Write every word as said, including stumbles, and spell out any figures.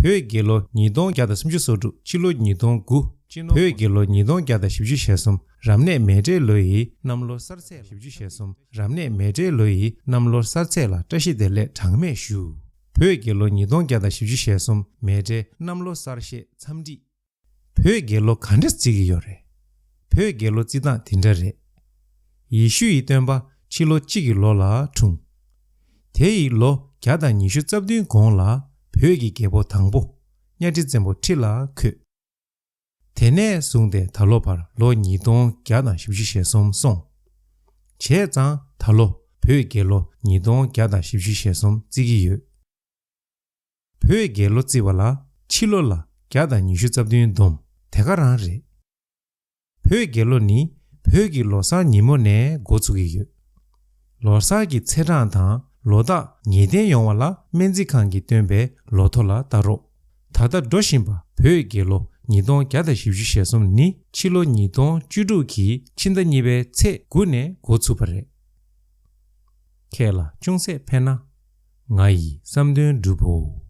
བོད་རྒྱལ་ལོ་ཉིས་སྟོང་བརྒྱ་དང་སུམ་ཅུ་སོ་དྲུག་ཕྱི་ལོ་ཉིས་སྟོང་དགུ། སྤྱི་ནོར་བོད་རྒྱལ་ལོ་ཉིས་སྟོང་བརྒྱ་དང་བཞི་བཅུ་ཞེ་གསུམ་རབ་གནས་མེ་སྤྲེལ་ལོ་ཡི་གནམ་ལོ་གསར་ཚེས་ལ་བཞི་བཅུ་ཞེ་གསུམ་རབ་གནས་མེ་སྤྲེལ་ལོ་ཡི་གནམ་ལོ་གསར་ཚེས་ལ་བཀྲ་ཤིས་བདེ་ལེགས་གྲངས་མེད་ཞུ། བོད་རྒྱལ་ལོ་ཉིས་སྟོང་བརྒྱ་དང་བཞི་བཅུ་ཞེ་གསུམ་མེ་སྤྲེལ་གནམ་ལོ་གསར་བཞད་འཚམས་འདྲི། བོད་རྒྱལ་ལོ་ག་འདྲ་བརྩི་གི་ཡོད་རེད། བོད་རྒྱལ་ལོ་བརྩི་སྟངས་དེ་འདྲ་རེད། ཡེ་ཤུ་ཡི་སྟོན་པ་ཕྱི་ལོ་གཅིག་གི་ལོ་ལ་འཁྲུངས། དེ་ཡི་ལོ་བརྒྱ་དང་ཉི་ཤུ་རྩ་བདུན་གོང་ལ་བོད་ཀྱི་རྒྱལ་པོ་དང་པོ་གཉའ་ཁྲི་བཙན་པོ་ཁྲི་ལ་འཁོད། དེ་ནས་བཟུང་སྟེ་ད་ལོ་བར་ལོ་ཉིས་སྟོང་བརྒྱ་དང་བཞི་བཅུ་ཞེ་གསུམ་སོང་། བྱས་ཙང་ད་ལོ་བོད་རྒྱལ་ལོ་ཉིས་སྟོང་བརྒྱ་དང་བཞི་བཅུ་ཞེ་གསུམ་བརྩི་གི་ཡོད། བོད་རྒྱལ་ལོ་བརྩི་བ་ལ་ཕྱི་ལོ་ལ་བརྒྱ་དང་ཉི་ཤུ་རྩ་བདུན་བསྡོམས་དེ་ག་རང་རེད། བོད་རྒྱལ་ལོ་ནི་བོད་ཀྱི་ལོ་གསར་ཉིན་མོ་ནས་འགོ་ཚུགས་ཀྱི་ཡོད། ལོ་གསར་གྱི་ཚེས་གྲངས་དང་ལོ་རྟགས་ངེས་གཏན་ཡོང་བ་ལ་སྨན་རྩིས་ཁང་གིས་སྟོན་པའི་ལོ་ཐོ་ལ་ལྟ་རོགས། ད་ལྟ་འགྲོ་བཞིན་པ་བོད་རྒྱལ་ལོ་ཉིས་སྟོང་བརྒྱ་དང་བཞི་བཅུ་ཞེ་གསུམ་ནི་ཕྱི་ལོ་ཉིས་སྟོང་བཅུ་དྲུག་གི་ཕྱི་ཟླ་གཉིས་པའི་ཚེས་དགུ་ནས་འགོ་ཚུགས་པ་རེད། ཁྱེད་ལ་ཅུང་ཟད་ཕན་ན། ང་ཡི་བསམ་དོན་འགྲུབ་བོ།